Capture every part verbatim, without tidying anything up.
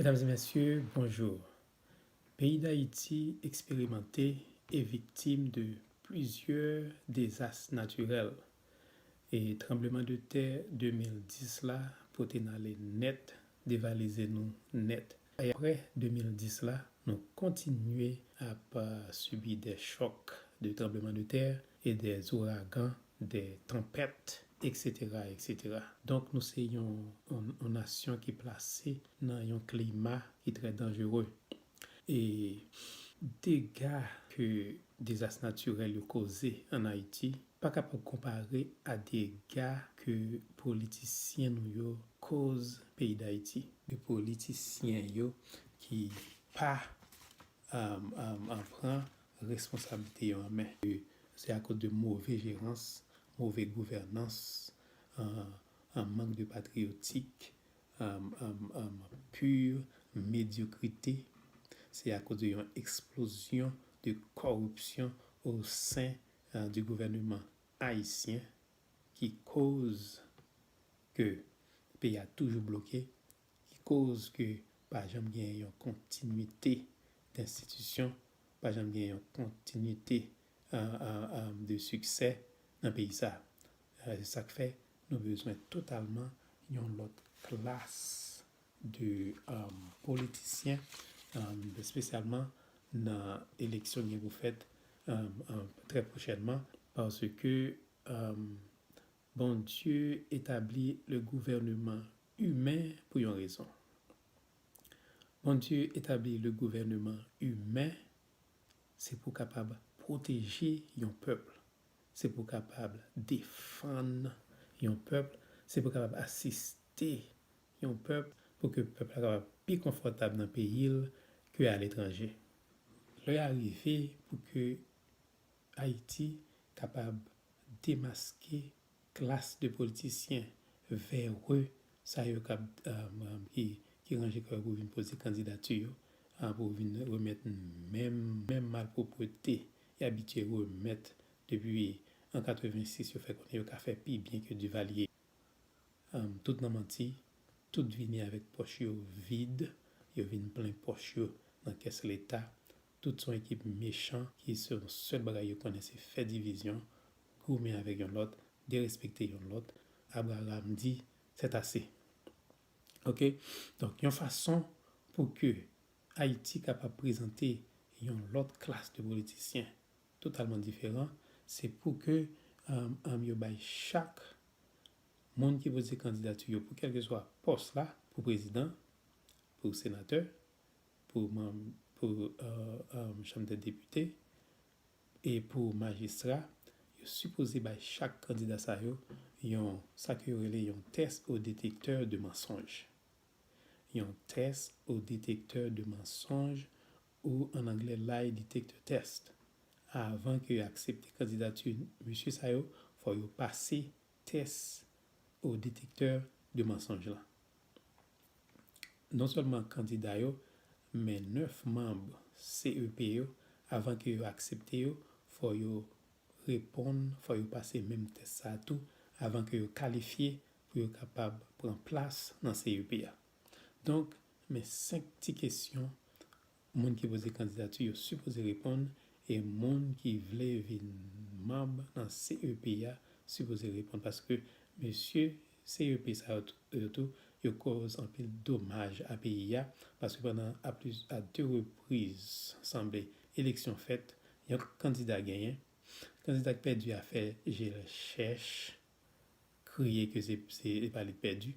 Medam e mesye, bonjou. Peyi Dayiti eksperimante e viktim de plizyè dezas natirèl. E tranblemanntè de mil dis la pote n ale nèt, devalize nou nèt. E apre de mil dis la, nou kontinye ap, euh, sibi de chòk de tranblemanntè e de ouragan, de tanpèt, et cetera, et cetera. Donk, nou se yon, yon, yon nasyon ki plase nan yon klima ki trè danjere. E dega ke dezas natirèl yo koze ann Ayiti pa kapab konpare a dega ke politisyen nou yo koz peyi Dayiti. De politisyen yo ki pa, um, um, um, pran responsablite yo an men. Se akoz de move jerans, move gouvènans, uh, un manque de patriotique, um, um, um, pure médiocrité. Se akoz de yon eksplozyon de kòripsyon o sen, uh, du gouvernement ayisyen ki koz ke peyi a toujou bloke, ki koz ke pa janm gen yon kontinite de enstitisyon, pa janm gen yon kontinite, euh, euh, euh, de siksè nan peyi sa. Euh, se sa k fè nou bezwen totalman yon lòt klas de, euh, politisyen, euh, espesyalman nan eleksyon ki gen pou fèt, euh, euh, trè pwochènman, paske, euh, Bondye etabli le gouvèneman imen pou yon rezon. Bondye etabli le gouvèneman imen, se pou kapab pwoteje yon pèp, se pou kapab defann yon pèp, se pou kapab asiste yon pèp, pou ke pèp la kapab pi konfòtab nan peyi l ke aletranje. Lè a rive pou ke Ayiti kapab demaske klas de politisyen vere sa yo k ap, um, um, ki, ki ranje kò yo pou vin poze kandidati yo, uh, pou vin remèt menm, menm malpwopreté y abitye remèt depi an katrevensis, yo fè konnen yo ka fè pi byen ke Duvalier. Um, tout nan manti, tout vini avèk pòch yo vid, yo vin plen pòch yo nan kès Leta. Tout se yon ekip mechan ki se yon sèl bagay yo konnen, se fè divizyon, goumen avèk yon lòt, derespekte yon lòt. Abraram di, c'est assez. Oke? Donk, yon fason pou ke Ayiti kapab prezante yon lòt klas de politisyen totalman diferan, se pou ke, um, um, yo bay chak moun ki poze kandidati yo pou kèlkeswa pòs la, pou prezidan, pou senatè, pou manm, pou, euh, euh, chanm dè depite, e pou majistra, yo sipoze bay chak kandida sa yo yon, sa ke yo rele yon test au détecteur de mensonges. Yon test au détecteur de mensonges, ou an anglè lie detector test. Avan ke yo aksepte kandidati mesye sa yo, fò yo pase test au détecteur de mensonges la. Non sèlman kandida yo, men nèf manm C E P yo, avan ke yo aksepte yo, fò yo reponn, fò yo pase menm tès sa a tou, avan ke yo kalifye pou yo kapab pran plas nan C E P a. Donk, men senk ti kesyon moun ki poze kandidati yo sipoze reponn, e moun ki vle vin manm nan C E P a sipoze reponn, paske mesye C E P sa yo tou, yo tou, yo koz anpil domaj a peyi a, paske pandan a plis, a de repriz, sanble, eleksyon fèt, yon kandida genyen, kandida k pèdi a fè jel chèch, kriye ke se, se pa li k pèdi.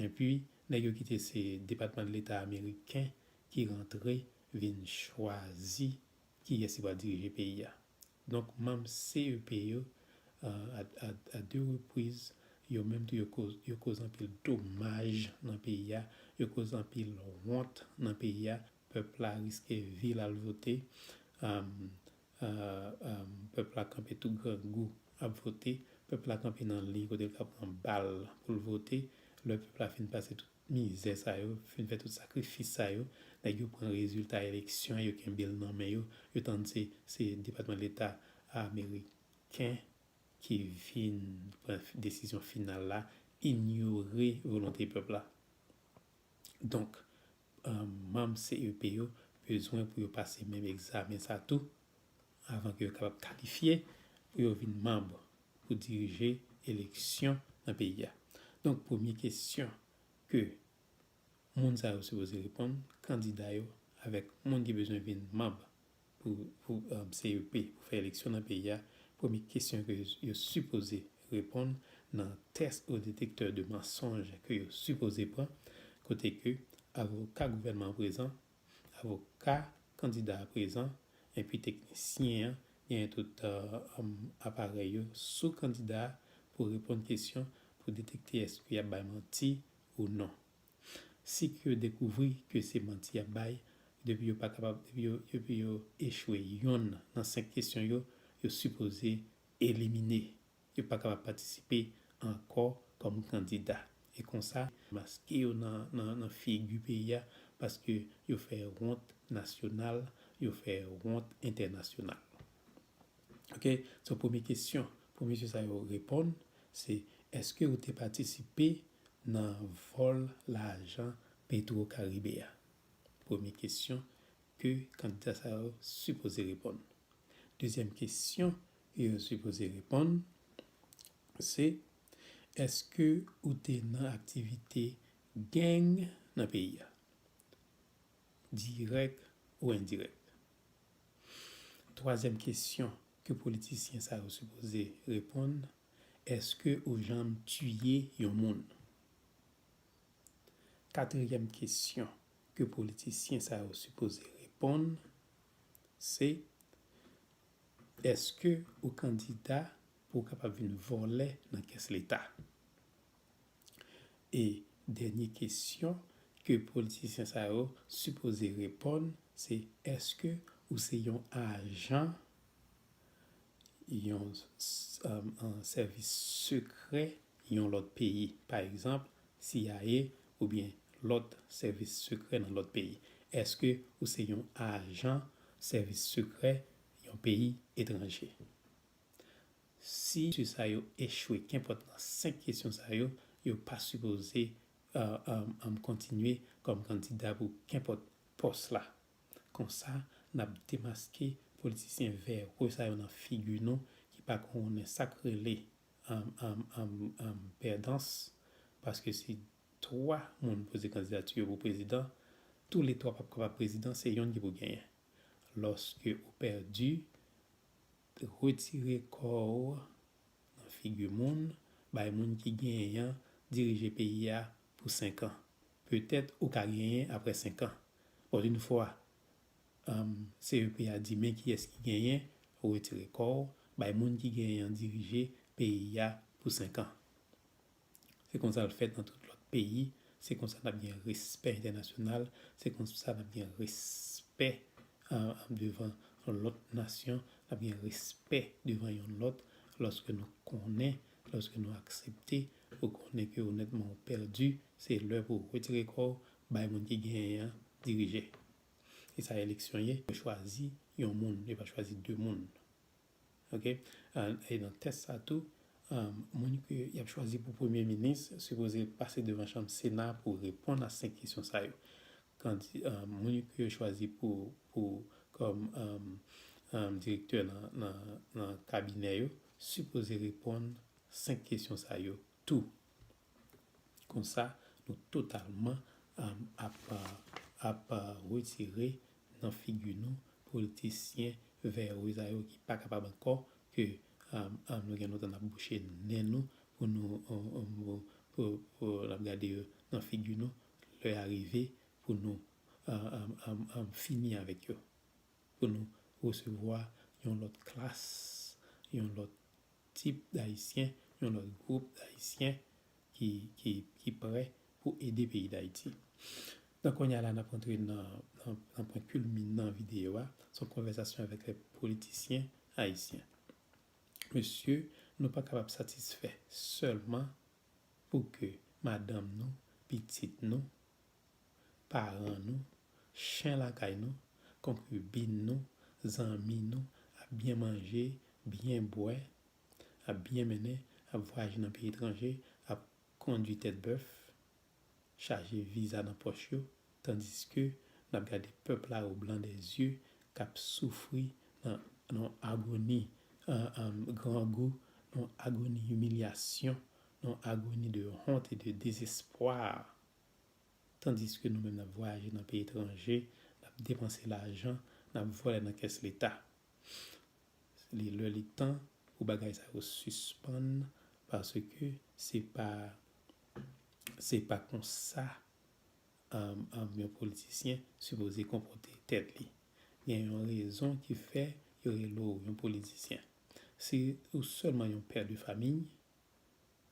Epi, nèg yo kite se Depatman Leta ameriken ki rantre vin chwazi kiyès ki pral dirije peyi a. Donk, manm C E P yo, euh, a, a, a de repriz, yo menm tou yo koz, yo koz anpil domaj nan peyi a, yo koz anpil wont nan peyi a, pèp la riske vi l al vote, um, euh, euh, pèp la kanpe tou grangou ap vote, pèp la kanpe nan liy kote l ka pran bal pou l vote, lè pèp la fin pase tout mizè sa yo, fin fè tout sakrifis sa yo, nèg yo pran rezilta eleksyon an, yo kenbe l nan men yo, yo tann se, se Depatman Leta ameriken ki vin pran desizyon final la, inyore volonte pèp la. Donk, um, manm C E P yo bezwen pou yo pase menm egzamen sa tou, avan ke yo kapab kalifye pou yo vin manm pou dirije eleksyon nan peyi a. Donk, premye kesyon ke moun sa yo sipoze reponn, kandida yo, avèk moun ki bezwen vin manm pou, pou, um, C E P, pou fè eleksyon nan peyi a, premye kesyon ke yo, yo sipoze reponn nan tès au détecteur de mensonges ke yo sipoze pran, kote ke avoka gouvènman an prezan, avoka kandida a prezan, epi teknisyen an genyen tout, uh, um, aparèy yo sou kandida a pou reponn kesyon pou detekte èske y ap bay manti ou non. Si ke yo dekouvri ke se manti y ap bay, depi yo pa kapab, depi yo, depi yo echwe yonn nan senk kesyon yo, yo sipoze elimine. Yo pa kapab patisipe ankò kòm kandida. E konsa, maske yo nan, nan, nan figi peyi a, paske yo fè wont nasyonal, yo fè wont entènasyonal. Ok, so premye kesyon pou mesye sa yo reponn, se èske ou te patisipe nan vòl lajan Petro Caribe a? Premye kesyon ke kandida sa yo sipoze reponn. Dezyèm kesyon ke yo sipoze reponn, se èske ou te nan aktivite gang nan peyi a? Dirèk ou endirèk. Twazyèm kesyon ke politisyen sa yo sipoze reponn, èske ou janm tiye yon moun? Katriyèm kesyon ke politisyen sa yo sipoze reponn, se èske ou kandida pou w kapab vin vòlè nan kès Leta? E dènye kesyon ke politisyen sa yo sipoze reponn, se èske ou se yon ajan yon s-, um, sèvis sekrè yon lòt peyi, pa egzanp, C I A oubyen lòt sèvis sekrè nan lòt peyi? Èske ou se yon ajan sèvis sekrè yon peyi etranje? Si mesye sa yo echwe kenpòt nan senk kesyon sa yo, yo pa sipoze, uh, um, um, kontinye kòm kandida pou kenpòt pòs la. Konsa, n ap demaske politisyen vere sa yo nan figi nou ki pa konnen sa k rele, um, um, um, um, pèdans, paske si twa moun poze kandidati yo pou prezidan, toulètwa p ap kapab prezidan, se yonn ki pou genyen. Lòske ou pèdi, retire kò w nan figi moun, bay moun ki genyen an dirije peyi a pou senk an. Petèt ou ka genyen apre senk an. But une fois, um, C E P a di men kiyès ki genyen, ou retire kò w, bay moun ki genyen an dirije peyi a pou senk an. Se konsa l fèt nan tout lòt peyi. Se konsa n ap gen respè entènasyonal. Se konsa n ap gen respè, ah, devan lòt nasyon. N ap gen respè devan youn lòt lòske nou konnen, lòske nou aksepte, ou konnen ke onètman ou pèdi, se lè pou w retire kò w, bay moun ki genyen an dirije. E sa eleksyon ye, yo chwazi yon moun, yo pa chwazi de moun. Ok? Ah, e nan tès sa tou, ah, moun ke y ap chwazi pou premye minis sipoze pase devan chanm Sena pou reponn a senk kesyon sa yo. Kandi-, ah, moun ke yo chwazi pou, pou, kòm, ah, ah, direktè nan, nan, nan kabinè yo, sipoze reponn senk kesyon sa yo tou. Konsa, nou totalman, um, ap, ap, uh, retire nan figi nou politisyen vere sa yo ki pa kapab ankò, ke, um, um, nou gen lontan n ap bouche nen nou pou nou, um, um, pou, pou n ap gade yo nan figi nou, lè a rive pou nou, um, um, um, um, fini avèk yo, pou nou resevwa yon lòt klas, yon lòt tip d Ayisyen, yon lòt gwoup d Ayisyen ki, ki, ki prè pou ede peyi Dayiti. Donk, kounye a la, n ap antre nan, nan, nan pwen kilminan videyo a, se yon konvèsasyon avèk lè politisyen ayisyen. Mesye, nou pa kapab satisfè sèlman pou ke madanm nou, pitit nou, paran nou, chen lakay nou, konkibin nou, zanmi nou ap byen manje, byen bwè, ap byen mennen, ap vwayaje nan peyi etranje, ap kondui tèt bèf, chaje viza nan pòch yo, Tandiske n ap gade pèp la o blan dè zye k ap soufri nan, nan agoni, an, an, grangou, nan agoni imilyasyon, nan agoni de honte e de dezespwa. Tandiske nou menm n ap vwayaje nan peyi etranje, n ap depanse lajan, n ap vòlè nan kès Leta. Li lè li tan pou bagay sa yo sispann, paske se pa, se pa konsa, um, um, yon politisyen sipoze konpòte tèt li. Gen yon rezon ki fè yo rele w yon politisyen. Si ou sèlman yon pè de famiy,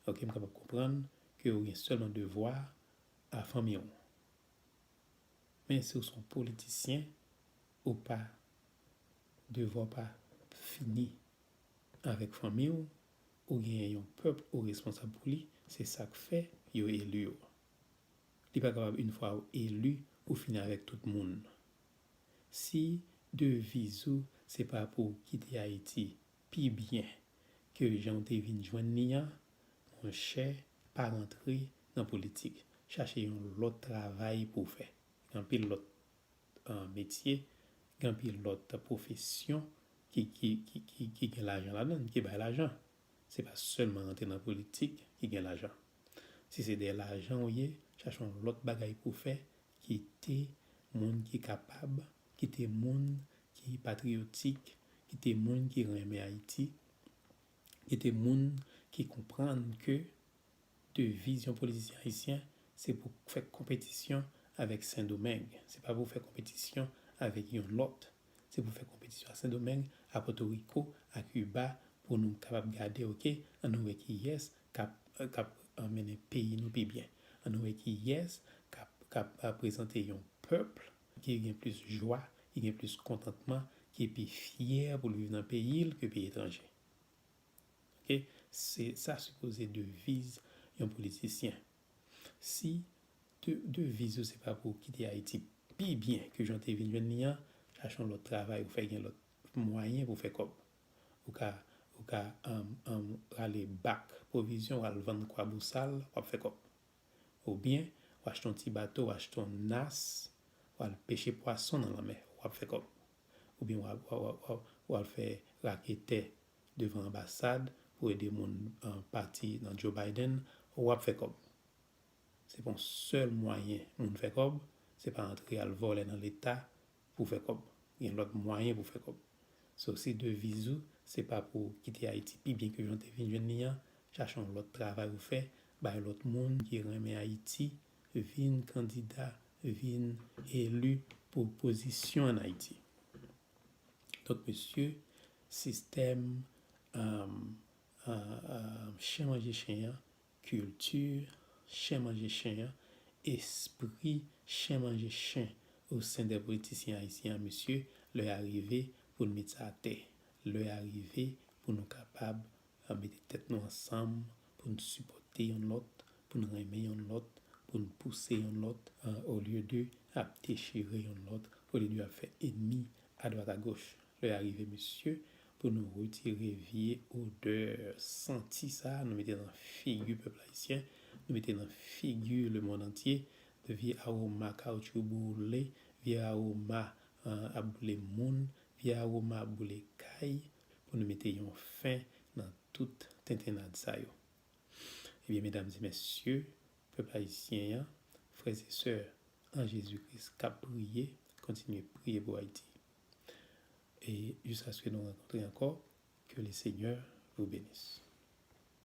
ok, m kapab konprann ke ou gen sèlman devwa a fanmi w. Men si w se yon politisyen, ou pa, devwa w pa fini avèk fanmi w, ou genyen yon pèp ou responsab pou li, se sa k fè yo eli w. Li pa kapab, yon fwa ou eli, ou fini avèk tout moun. Si deviz ou se pa pou w kite Ayiti pi byen ke jan w te vin jwenn li an, monchè, pa rantre nan politik. Chache yon lòt travay pou w fè. Gen anpil lòt, uh, metye, gen anpil lòt pwofesyon ki, ki, ki, ki, ki gen lajan ladan l, ki bay lajan. Se pa sèlman rantre nan politik ki gen lajan. Si se de lajan w ye, chache yon lòt bagay pou w fè, kite moun ki kapab, kite moun ki patriyotik, kite moun ki renmen Ayiti, kite moun ki konprann ke deviz yon politisyen ayisyen, se pou fè konpetisyon avèk Sendomeng. Se pa pou fè konpetisyon avèk yon lòt. Se pou fè konpetisyon ak Sendomeng, ak Pòtoriko, ak Kiba, pou nou kapab gade, ok, ann nou wè kiyès k ap, k ap, uh, mennen peyi nou pi byen. Ann nou wè kiyès k ap, k ap, uh, prezante yon pèp ki gen plis jwa, ki gen plis kontantman, ki pi fyè pou l viv nan peyi l ke peyi etranje. Ok? Se sa sipoze deviz yon politisyen. Si de, deviz ou se pa pou w kite Ayiti pi byen ke jan w te vin jwenn li an, chache yon lòt travay ou fè, gen lòt mwayen pou w fè kòb. Ou ka, ou ka, um, um, rale bak pwovizyon, w al vann kwabosal, w ap fè kòb. Oubyen, w achte yon ti bato, w achte yon nas, w al peche pwason nan lanmè, w ap fè kòb. Oubyen w al, w al, w al, w al fè raketè devan anbasad pou ede moun, uh, pati nan Joe Biden, w ap fè kòb. Se pa yon sèl mwayen moun fè kòb, se pa antre al vòlè nan Leta pou fè kòb. Gen lòt mwayen pou fè kòb. So, si deviz ou, se pa pou kite Ayiti pi byen ke jan w te vin jwenn li an, chache yon lòt travay ou fè, bay lòt moun ki renmen Ayiti, vin kandida, vin eli pou pozisyon ann Ayiti. Donk, mesye, sistèm, um, uh, uh, chen manje chen an, kilti chen manje chen an, espri chen manje chen o sen dè politisyen ayisyen an, mesye, lè a rive pou n met sa atè. Lè a rive pou nou kapab, uh, mete tèt nou ansanm, pou n sipòte youn lòt, pou n renmen youn lòt, pou n pouse youn lòt, uh, olye de ap dechire youn lòt, olye de ap fè ènmi adwat agoch. Lè a rive, mesye, pou nou retire vye odè santi sa a, nou mete nan figi pèp ayisyen, nou mete nan figi lemonn antye, de vye awoma kawotchou boule, vye awoma, uh, ap boule moun, vye awoma ap boule kay, pou nou mete yon fen nan tout tentennad sa yo. Ebyen, medam e mesye, pèp ayisyen an, frè e sè an Jezi Kris k ap priye, kontinye priye pou Ayiti. E jiskaske nou rankontre ankò, que le Seigneur vous bénisse.